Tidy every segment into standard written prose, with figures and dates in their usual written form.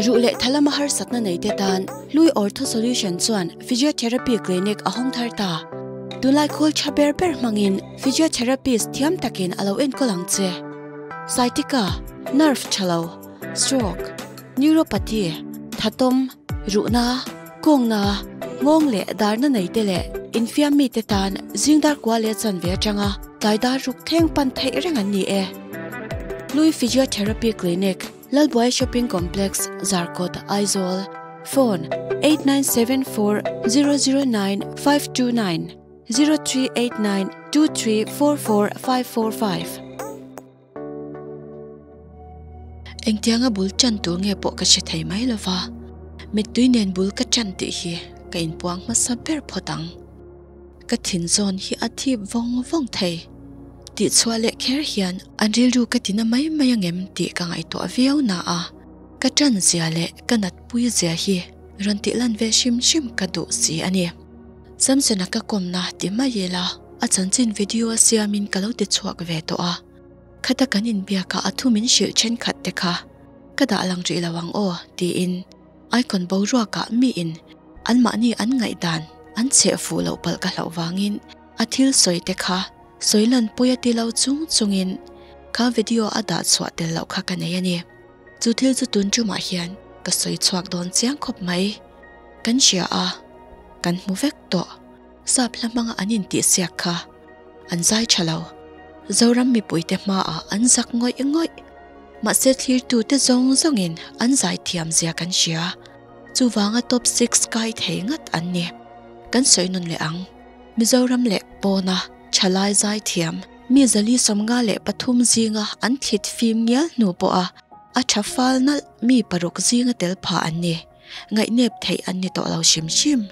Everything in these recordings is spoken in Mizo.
Ruh leh tha lama harsatna nei te tan Hlui Ortho Solution chuan Physiotherapy Clinic a hawng thar ta. Tunlai khawl tha ber ber hmangin Physiotherapist thiam takin a lo enkawl ang che. Sciatica, Nerve tha lo, Stroke, Neuropathy, thatawm, ruhna, kawngna, nghawng leh darna nei te leh infiam mite tan zingdar kua leh chanve atanga tlai dar ruk thleng pan theih reng an ni e. Hlui Physiotherapy Clinic, Lalbuai Shopping Complex, Zarkawt, Aizawl, Phone, 8974 009 529 0389 2344 545. Engtianga bul chan tur nge pawh ka hre thei mai lova, mittui nen bul ka chan tih hi ka inpuang hmasa ber phawt ang. Ka thin zawn hi a thip vawng vawng thei. Tihchhuah leh kher hian an rilru ka tina mai mai angem tih ka ngaihtuah viau na a, ka tan zia leh ka natpui zia hi rawn tih lan ve hrim hrim ka duh si a ni. Samson-a ka kawmna ti mai ila a chanchin video a siamin ka lo ti chhuak ve tawh a, khata kan inbiaka a thu min hrilh thenkhat te kha ka dah lang rih lo ang aw tiin icon boruakah miin Anmahni an ngaihdan an chheh fuh loh palh ka hlauh vangin a thil sawi te kha sawi lan pawi a ti lo chung chungin kha video a dah chhuah tel loh kha ka nei a ni. Chu thil chu tun tumah hian ka sawi chhuak dawn chiang khawp mai. Kan hria a, kan hmu vek tawh. Sap hla hmanga an intihsiak kha an zai tha lo. Zoram mipuite hmaah an zak ngawih ngawih. Mahse thlirtute zawng zawngin an zai thiam zia kan hria. Chuvanga top six kai thei ngat an ni. Kan sawi nun leh ang. Mizoram leh pawna thalai zaithiam mi zali 53 zinga an thlit fim ngial hnu pawha a tha fal nalh mi paruk zinga tel pha an ni. Ngaihnep theih an ni tawh lo hrim hrim.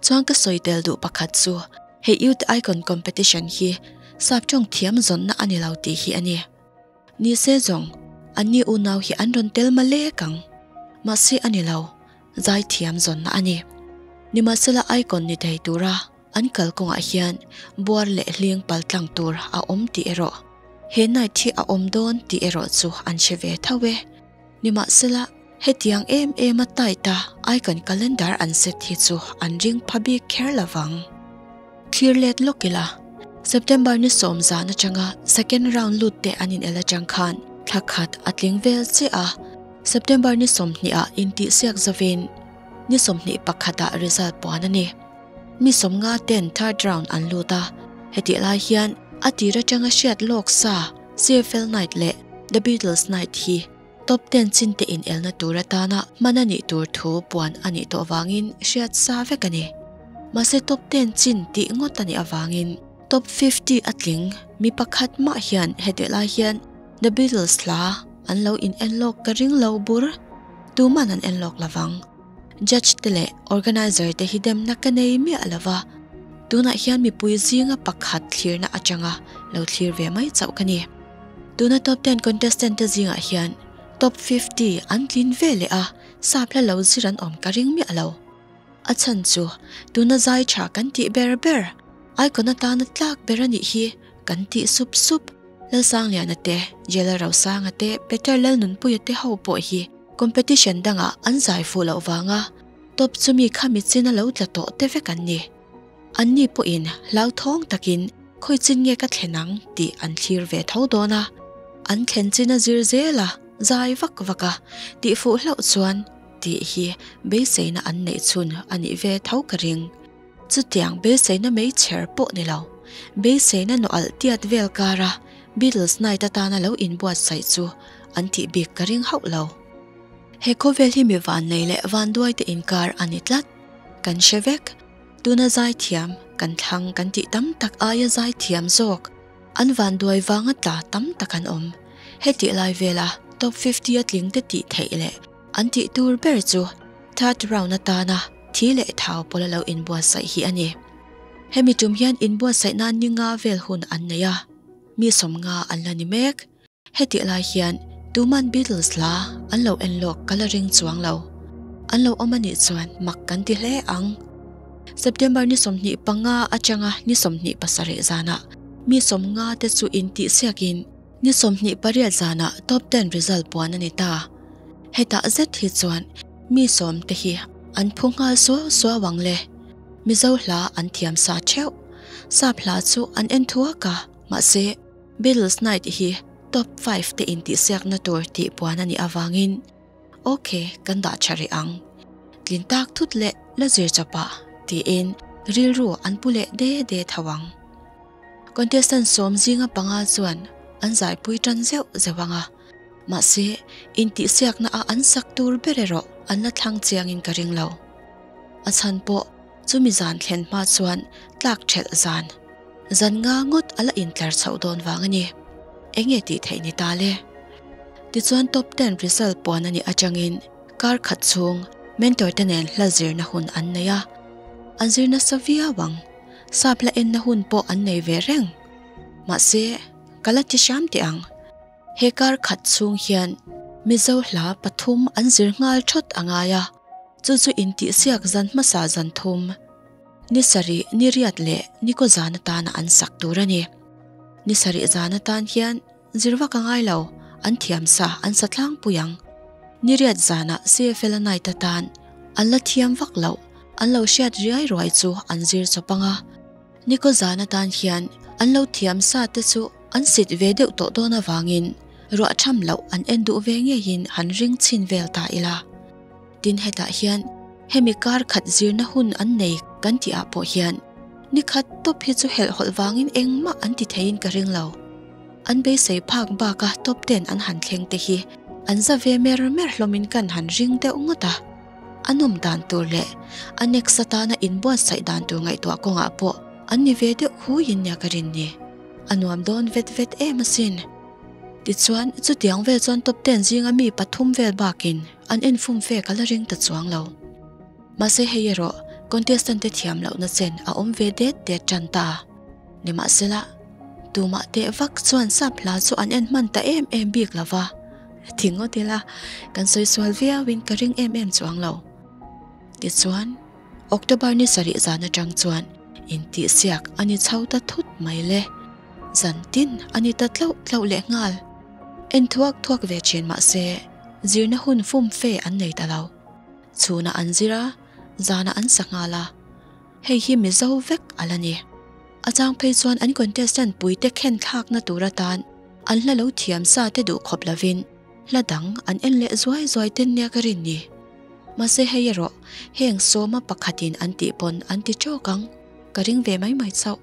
Chuan ka sawi tel duh pakhat chu hei Youth Icon Competition hi sap tawng thiam zawnna a ni lo tih hi a ni. Ni se zawng, anni unau hi an rawn tel ma lek ang. Mahse a ni lo, zaithiam zawnna a ni. Nimahsela icon ni thei tura an kalkawngah hian buar leh hling paltlang tur a awm tih erawh he night hi a awm dawn tih erawh chu an hre ve tho e. Nimahsela hetiang em em a tight a icon calendar an set hi chu an ring pha bik kher lovang. Thlir let lawk ila, September ni sawm zan atanga second round lut te an inel atang khan thla khat a tling vel chiah a, September ni 20 ah intihsiak zavin ni 21 ah result puan a ni. Mi 50 ten third round an lut a, hetih lai hian a tir atanga hriat lawk sa CFL Night leh The Beatles Night hi Top ten chin te inelna tur atana hman a nih tur thu puan a nih tawh vangin hriat sa vek a ni. Mahse top ten chin tih ngawt a nih avangin top 50 a tling mi pakhat mah hian hetih lai hian The Beatles hla an lo in en lawk ka ring lo bur. Tuman an en lawk lovang. Judge te leh organizer te hi demna ka nei miah lova, tunah hian mipui zinga pakhat thlirna atanga lo thlir ve mai chauh ka ni. Tuna top ten contestant te zingah hian top 50 an tlin ve leh a, sap hla lo zir an awm ka ring miah lo. A chhan chu tuna zai tha kan tih ber ber, icon atana tlak ber a nih hi kan tih sup sup. Lalsangliana te, Jela Rosanga te, Peter Lalnunpuia te ho pawh hi competition dangah an zai fuh loh vanga top chumi khami chin a lo tla tawh te vek an ni. Anni pawhin hlauthawng takin khawi chin nge ka thlen ang tih an thlir ve tho dawn a, an thlen chin a zir zel a, zai vak vak a, tih fuh hlauh chuan tih hi beiseina an neih chhun a nih ve tho ka ring. Chutiang beiseina mai chher pawh ni lo, beiseina nawalh tiat vel kara Beatles Night atana lo inbuatsaih chu an tih bik ka ring hauh lo. He khawvel hi mi vannei leh vanduaite inkar a ni tlat. Kan hre vek. Tuna zaithiam kan thlang kan tih tam tak aia zaithiam zawk an vanduai vanga tla tam tak an awm. Hetih lai vela top 50 a tling te tih theih leh an tih tur ber chu third round atana thi leh thau pawla lo inbuatsaih hi a ni. Hemi tum hian inbuatsaih nan ni nga vel hun an nei a, mi 50 an la ni mek. Hetih lai hian tuman Beatles hla an lo en lawk ka la ring chuang lo. An lo awm a nih chuan mak kan ti hle ang. September ni 25 atanga ni 27 zanah mi 50 te chu intihsiakin ni 28 zanah top ten result puan a ni ta. Hetah zet hi chuan mi sawmte hi an phu nghal suau suau ang le. Mizo hla an thiam sa theuh. Sap hla chu an en thuak a, mahse Beatles Night hi top five te intihsiakna tur tih puan a nih avangin Ok, kan dah tha rih ang. Tlin tak thut leh la zir chawp ah tiin rilru an pu leh de de tho ang. Contestant sawm zinga panga chuan an zaipui tan zeuh zeuh ang a, mahse intihsiakna a an sak tur ber erawh an la thlang chiangin ka ring lo. A chhan pawh chumi zan thlen hma chuan tlak thelh zan, zan nga ngawt a la intlar chhoh dawn vang a ni. Enge tih theih ni ta le? Tichuan top ten result puan a nih atangin kar khat chhung mentor te nen hla zirna hun an nei a, an zir nasa viau ang. Sap hla enna hun pawh an nei ve reng. Mahse, ka la ti hram teh ang. He kar khat chhung hian Mizo hla pathum an zir nghal thawt a ngai a, chu chu intihsiak zan hmasa zan thum, ni sarih, ni riat leh ni kaw zan atana an sak tur a ni. Ni sarih zan atan hian Zir vak a ngai lo, an thiam sa an sa tlangpui ang. Ni riat zanah CFL a night atan an la thiam vak loh, an lo hriat riai ruai chu an zir chawp ang a. Nikaw zan atan hian an lo thiam sa te chu an sit ve deuh tawh dawn avangin ruah tham loh an en duh ve ngeiin han ring chhin vel ta ila. Tin hetah hian hemi kar khat zirna hun an nei kan tih ah pawh hian ni khat tawp hi chu helhhawlh vangin engmah an ti theiin ka ring lo. An beisei phak baka top ten an han thleng te hi an za ve mer mer hlawmin kan han ring deuh ngawt a. A nawm dan tur leh a next atana inbuatsaih dan tur ngaihtuah kawngah pawh an ni ve deuh huiin nia ka rin ni. A nuam dawn vet vet em asin. Tichuan, chutiang vel chuan top ten zinga mi pathum vel bakin an en fum fe ka la ring ta chuang lo. Mahse hei erawh contestant te thiam lohna chen a awm ve det det tan ta. Nimahsela, tumah teh vak chuan sap hla chu an en hman ta em em bik lo va, ti ngawt ila kan sawi sual viauin ka ring em em chuang lo. Tichuan, October ni sarih zan atang chuan intihsiak a ni chho ta thut mai le. Zan tin a ni ta tlauh tlauh leh nghal. En thuak thuak ve thin mahse, zirna hun fum fe an nei ta lo. Chhunah an zir a, zanah an sa nghal a. Hei hi Mizo vek a la ni. A chang phei chuan an contestant puite khen thlakna tur atan an hla lo thiam sa te duh khawp lovin hla dang an en leh zuai zuai ten nia ka rin ni. Mahse hei erawh heng sawma pakhatin an tih pawn an ti tawk ang, ka ring ve mai mai chauh.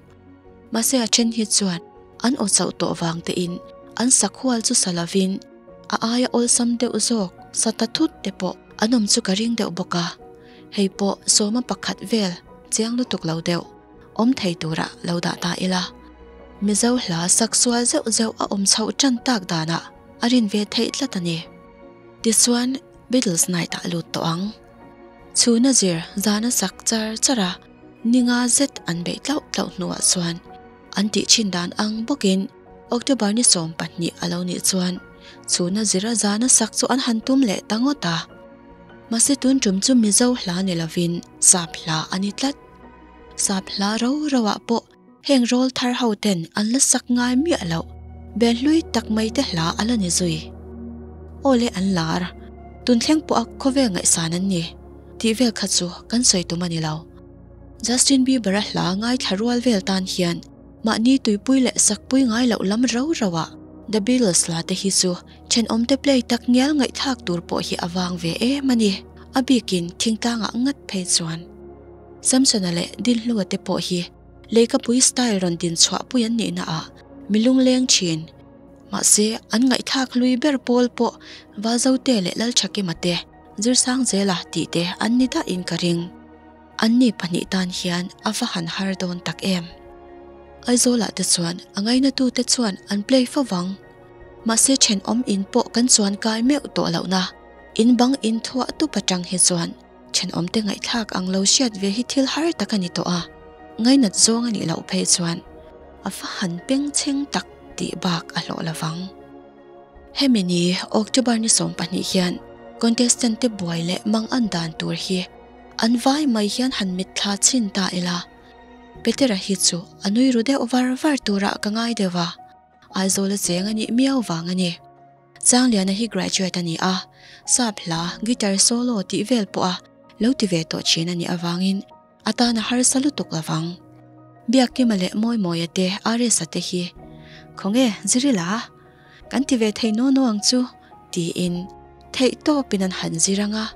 Mahse a then hi chuan an aw chauh tawh vang tein an sakhual chu sa lovin a aia awlsam deuh zawk sa ta thut te pawh an awm chu ka ring deuh bawk a. Hei pawh sawma pakhat vel chiang lutuk lo deuh awm thei turah lo dah ta ila. Mizo hla sak sual zeuh zeuh a awm chhoh tan tak danah a rin ve theih tlat a ni. Tichuan Beatles night ah lut tawh ang. Chhuna zir zana sak char char a ninga zet an beih tlauh tlauh hnuah chuan an tih thin dan ang bawkin October ni 12 a lo nih chuan chhuna zira zana sak chu an han tum leh ta ngawt a. Mahse tun tum chu Mizo hla ni lovin Sap hla a ni tlat. Sap hla ro ro ah pawh heng rawl thar ho ten an la sak ngai miah loh bel hlui tak mai te hla a la ni zui. Aw le an lar, tun thleng pawh a khawvel ngaihsan an ni tih vel kha chu kan sawi tum a ni lo. Justin Bieber-a hla ngaithla rual vel tan hian mahni tuipui leh sakpui ngai loh lam ro ro ah The Beatles hla te hi chu Thenawmte play tak ngial ngaihthlak tur pawh hi a vang ve em a ni, a bikin thingtlangah ngat phei chuan. Samsona leh Dinhlua te pawh hi Leikapui style rawn din chhuahpui an nihna ah mi lungleng thin. Mahse, an ngaihthlak hlui ber pawl pawh Valzote leh Lalthakima te, Zirsangzela tih te an ni dahin ka ring. Anni pahnih tan hian a va han har dawn tak em. Aizawlah te chuan a ngainatute chuan an play fo vang. Mahse thenawm in pawh kan chuan kai meuh tawh lohna in bang in thuah tup atang hi chuan thenawm te ngaihthlak ang lo hriat ve hi thil har tak a ni tawh a, ngainat zawng a nih loh phei chuan a va han bengchheng tak tih bak a hlawh lovang. Hemi ni October ni 12 hian contestant te buai leh mang an dan tur hi an vai mai hian han mitthla chhin ta ila, Petera hi chu a nui ru deuh var var turah ka ngai deuh a. Aizawl a cheng a nih miau vang a ni. Sangliana hi graduate a ni a, sap hla, guitar solo tih vel pawh a lo ti ve tawh thin a nih avangin a tan a harsa lutuk lovang. Biakkima leh Mawimawia te RS-a te hi khawnge zirila kan ti ve thei naw naw ang chu tiin theih tawpin an han zir ang a,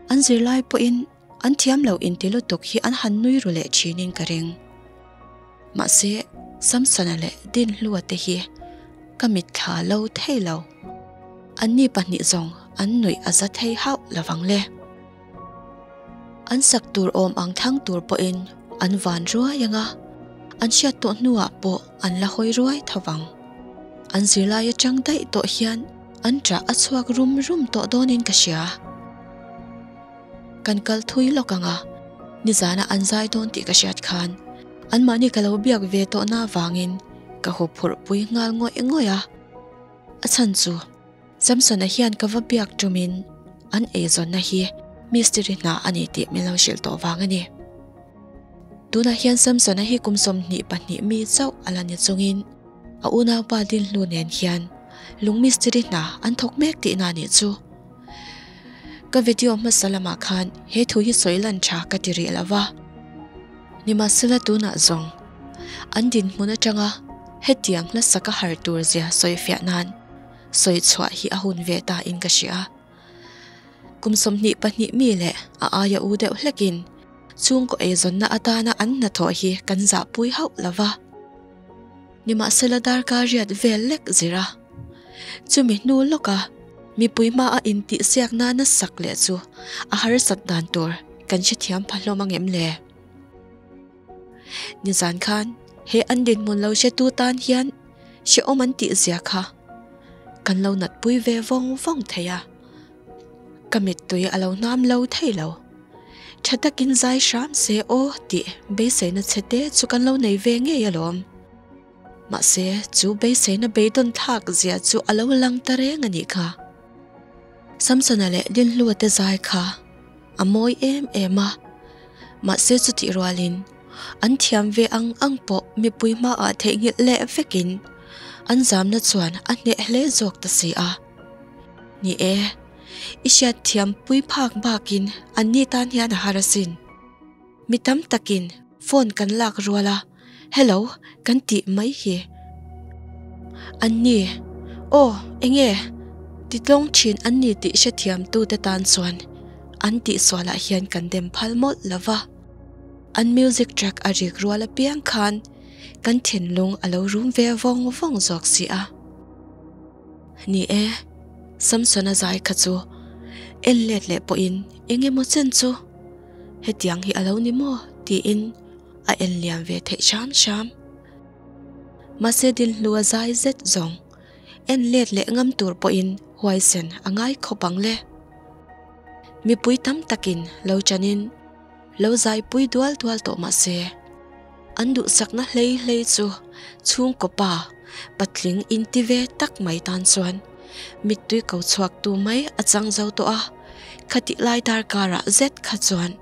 an zirlai pawhin an thiam lo inti lutuk hi an han nui ru leh thinin ka ring. Mahse Samsona leh Dinhlua te hi ka mitthla lo thei lo. Anni pahnih zawng an nuih a za thei hauh lovang le. An sak tur awm ang thlang tur pawhin an van ruai ang a, an hriat tawh hnuah pawh an la hawi ruai tho vang. An zirlai atang daih tawh hian an ṭah a chhuak rum rum tawh dawnin ka hria. Kan kal thui lawk ang a, nizana an zai dawn tih ka hriat khan anmahni ka lo biak ve tawhna avangin ka huphurh pui nghal ngawih ngawih a. A chhan chu Samsona hian ka va biak ṭumin an eizawnna hi mistiri hna a ni tih min lo hrilh tawh vang a ni. Tunah hian Samsona hi kum 22 mi chauh a la ni chungin a unaupa Dinhlu nen hian lung mistiri hna an thawk mek tihna a nih chu. Ka video hmasa lamah khan he thu hi sawi lan tha ka ti rih lo va. Nimahsela tunah zawng an dinhmun atanga hetiang hlasa ka har tur zia sawi fiah nan sawi chhuah hi a hun ve ta in ka hria. Kum 22 mi leh a aia u deuh hlekin chhungkaw eizawnna atana an hnathawh hi kan zahpui hauh lo va. Nimahsela darkar riat vel lek zir a. Chumi hnu lawka mipui hmaa intihsiak nana sak leh chu a harsat dan tur kan hrethiam pha hlawm ang em le? Nizan khan he an dinhmun lo hretu tan hian hrehawm an tih zia kha kan lo natpui ve vawng vawng thei a. Ka mittui a lo hnam lo thei lo. Tha takin zai hram se aw tih beiseina chhe te chu kan lo nei ve ngei alawm. Mahse chu beiseina beidawn thlak zia chu a lo lang ta reng a nih kha. Samsona leh Dinhlua te zai kha a mawi em em a, mahse chutih rualin an thiam ve ang ang pawh mipui hmaah theihnghilh leh vekin an zamna chuan a hneh hle zawk ta si a. Ni e, i hriat thiam pui phak bakin anni tan hian a har asin. Mi tam takin phone kan lak rual a, hello kan tih mai hi. Anni, aw enge ti tlawng thin anni tih hrethiam tute tan chuan an tihsualah hian kan dem phal mawlh lo va. An music track a rik rual apiang khan kan thinlung a lo rum ve vawng vawng zawk si a. Ni e, Samsona zai kha chu en let leh pawhin eng emaw chen chu hetiang hi a lo ni maw tiin a en liam ve theih hram hram. Mahse Dinhlua zai zet zawng en let leh ngam tur pawhin huaisen a ngai khawp ang le. Mipui tam takin lo chanin lo zaipui dual dual tawh mah se, an duhsakna hlei hlei chu chhungkaw pa patling inti ve tak mai tan chuan mittui ko chhuak tu mai a chang zo tawh a, khatih lai darkarah zet kha chuan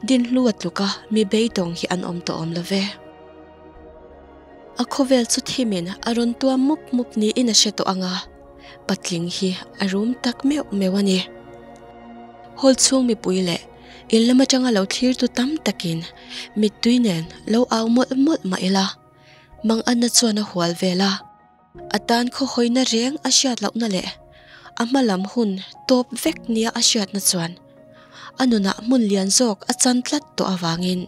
Dinhlu a tluk a mi beidawng hi an awm tawh awm lo ve. A khawvel chu thimin a rawn tuam mup mup niin a hre tawh ang a, patling hi a rum tak meuh meuh a ni. Hall chhung mipui leh In lam atanga lo thlirtu tam takin mittui nen lo au mawlh mawlh mah ila, Manganna chuan a hual vel a. A tan khawhawina reng a hriat lohna leh a hma lam hun tawp vek nia a hriatna chuan a nunah hmun lian zawk a chan tlat tawh avangin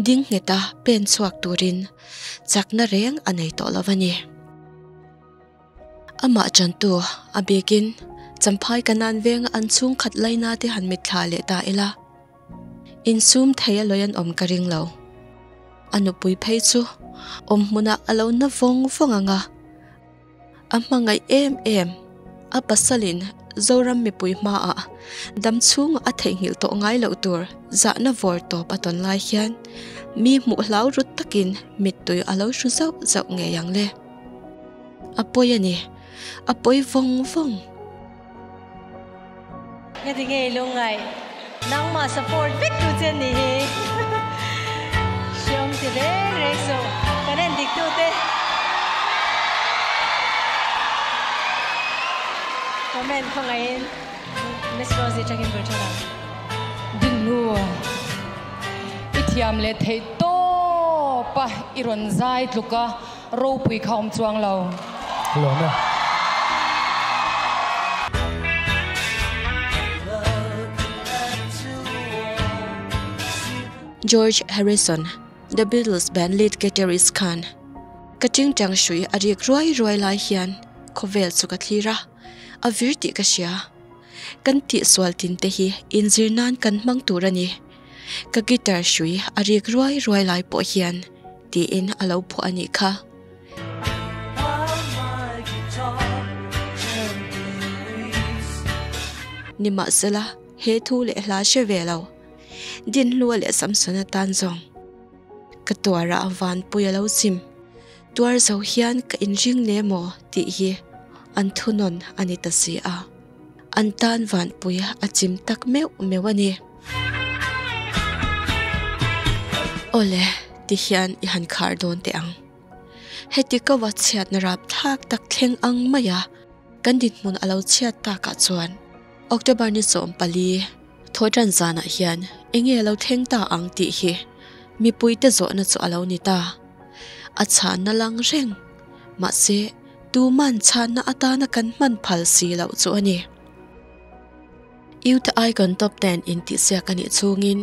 ding ngheta pen chhuak turin chakna reng a nei tawh lo a ni. Amah chantu a bikin Champhai Kanan venga an chhungkhat laina te han mitthla leh ta ila. Insum thei a lawi an awm ka ring lo. A nupui phei chu awm hmunah a lo na vawng vawng ang a. A hmangaih em em, a pasalin Zoram mipui hmaah dam chhunga a theihnghilh tawh ngai loh tur zahna vawr tawp a tawn lai hian mi hmuh hlau rut takin mittui a lo hru zauh zauh ngei ang le. A pawi a ni. A pawi vawng vawng. Heti ngei lungngaih nangmah support vek tu che ni hi. Hriam ti reng reng suh kan en dik tu te. Comment khawngaihin Miss Rosie tangin bul tha ang. Dinhnu i thiam leh theih tawp a i rawn zai tluk a ropui kha awm chuang lo. Lawm e. George Harrison, The Beatles band lead guitarist khan ka tingtang hrui a rik ruai ruai lai hian khawvel chu ka thlir a, a vir tih ka hria. Kan tihsual tin te hi inzir nan kan hmang tur a ni. Ka guitar hrui a rik ruai ruai lai pawh hian tiin a lo phuah a nih kha. Nimahsela, he thu leh hla hre ve lo. Dinhlua leh Samsona tan zawng ka tuarah vanpui a lo chim. Tuar zo hian ka inring ne maw tih hi an thunawn a ni ta si a. An tan vanpui a chim tak meuh meuh a ni. Awle, ti hian i han khar dawn teh ang. Heti ka va chhiatna rap thlak tak thleng ang maia kan dinhmun a lo chhiat takah chuan October ni 14, Thawhṭan zanah hian enge a lo thleng ta ang tih hi mipuite zawhna chu a lo ni ta. A chhanna lang reng, mahse tuman chhanna atana kan hman phal si loh chu a ni. Youth Icon Top Ten intihsiak a nih chhungin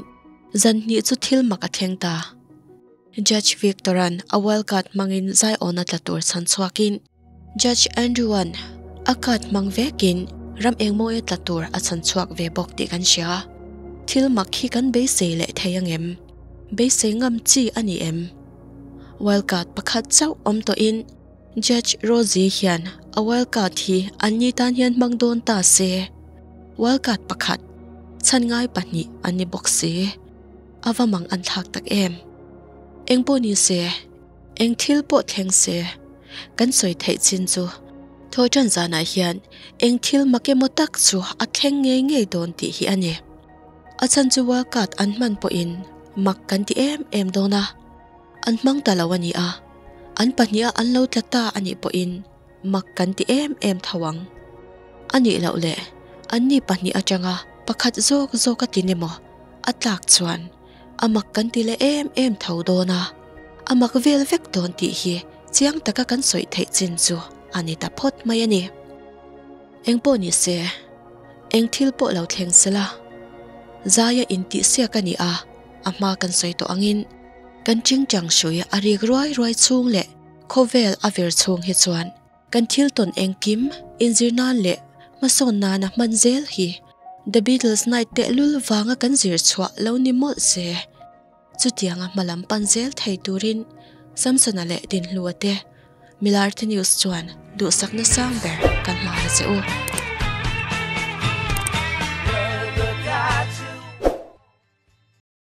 zan hnih chu thil mak a thleng ta. Judge Victor-a'n a wildcard hmangin zaiawna tla tur chhan chhuakin, Judge Andrew-a'n a card hmang vekin ram engmawia tla tur a chhan chhuak ve bawk tih kan hria. Thil mak hi kan beisei leh thei angem? Beisei ngam chi a ni em? Wild card pakhat chauh awm tawhin Judge Rosie hian a wild card hi anni tan hian hmang dawn ta se. Wild card pakhat, chhan ngai pahnih an ni bawk si. A va mang an thlak tak em? Engpawh ni se. Eng thil pawh thleng se, kan sawi theih chin chu Thawhṭan zanah hian eng thil mak emaw tak chu a thleng ngei ngei dawn tih hi a ni. A chhan chu World Card an hman pawhin mak kan ti em em dawn a, an hmang ta lo a ni a, an pahniha an lo tla ta a nih pawhin mak kan ti em em tho ang. A nih loh leh anni pahnih aṭanga pakhat zawk zawk a tin emaw a tlak chuan A mak kan ti leh em em tho dawn a, a mak vel vek dawn tih hi chiang taka kan sawi theih chin chu a ni ta phawt mai a ni. Eng pawh ni se, eng thil pawh lo thleng se la, zaia intihsiak a ni a, a hma kan sawi tawh angin kan chingchang hrui a rik ruai ruai chhung leh khawvel a vir chhung hi chuan Kan thil tawn engkim, inzir nan leh hmasawn nana hman zel hi The Beatles Night tehlul vanga kan zir chhuah lo ni mawlh se. Chutianga hmalam pan zel thei turin Samsona leh Dinhlua te Milarte News chuan duhsakna sang ber kan hlan a che u.